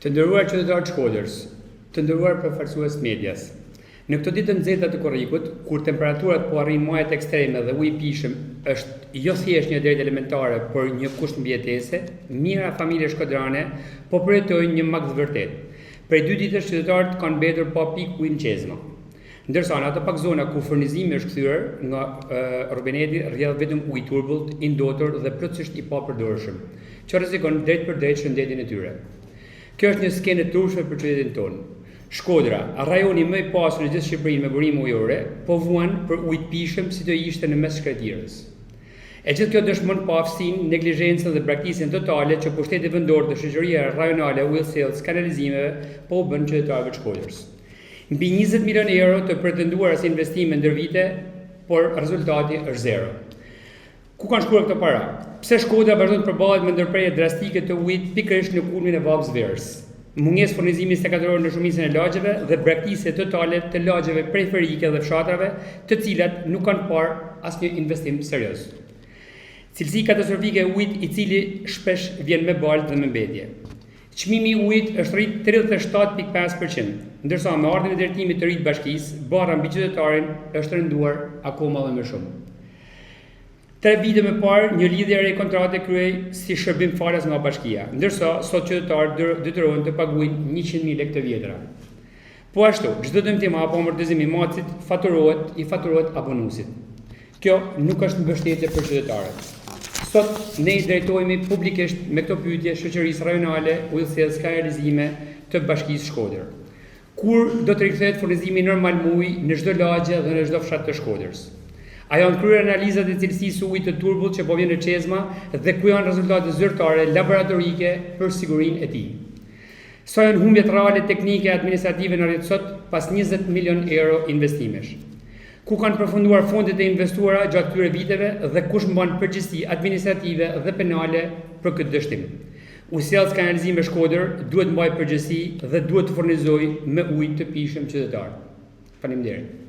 Të nderuar qytetarë të Shkodrës, të nderuar përfaqësues të medias. Në këto ditë të nxehta të korrikut, kur temperaturat po arrijnë majat ekstreme dhe uji i pijshëm është jo thjesht një e drejtë elementare, por një kusht mbijetese, mijëra familje shkodrane po përjetojnë një makth të vërtetë. Prej dy ditësh qytetarët kanë mbetur pa pikë ujë në çezma. Ndërsa në ato pak zona ku furnizimi është kthyer, nga rubineti rrjedh vetëm ujë i turbullt, i ndotur dhe plotësisht i papërdorshëm, që rrezikon drejtpërdrejt shëndetin e tyre. Kjo është një skenë e turpshme për qytetin tonë. Shkodra, rajoni më i pasur në gjithë Shqipërinë me burime ujore, po vuan për ujë të pijshëm si të ishte në mes shkretëtirës. E gjithë kjo dëshmon paaftësinë, neglizhencën dhe braktisjen totale që pushteti vendor dhe shoqëria rajonale e ujësjellës kanalizimeve po u bën qytetarëve të Shkodrës. Mbi 20 milionë euro të pretenduara si investime ndër vite, por rezultati është zero. Ku kanë shkuar këto para? Pse Shkodra vazhdon të përballet me ndërprerje drastike të ujit pikërisht në kulmin e vapës verës? Mungesë furnizimi 24 orë në shumicën e lagjeve dhe braktisje totale të lagjeve periferike dhe fshatrave, të cilat nuk kanë parë asnjë investim serioz. Cilësi katastrofike e ujit i cili shpesh vjen me baltë dhe me mbetje. Çmimi i ujit është rrit 37.5%, ndërsa me ardhjen e drejtimit të ri të bashkisë, barra mbi qytetarin është rënduar akoma dhe më shumë. Tre vite më parë, një lidhje e re kontrate kryhej si shërbim falas nga bashkia, ndërsa sot qytetarët detyrohen të paguajnë 100.000 lekë të vjetra. Po ashtu, çdo dëmtim apo amortizim i matësit faturohet, i faturohet abonuesit. Kjo nuk është mbështetje për qytetarët. Sot ne i drejtohemi publikisht me këto pyetje shoqërisë rajonale ujësjellës kanalizime të Bashkisë Shkodër. Kur do të rikthehet furnizimi normal me ujë në çdo lagje dhe në çdo fshat të Shkodrës? A janë kryer analizat e cilësisë së ujit të turbullt që po vjen në çezma dhe ku janë rezultatet zyrtare laboratorike për sigurinë e tij? Sa janë humbjet reale teknike e administrative në rrjet sot pas 20 milion euro investimesh? Ku kanë përfunduar fondet e investuara gjatë këtyre viteve dhe kush mban përgjegjësi administrative dhe penale për këtë dështim? Ujësjellës Kanalizime Shkodër duhet mbajë përgjegjësi dhe duhet të furnizojë me ujë të pijshëm qytetarët. Faleminderit.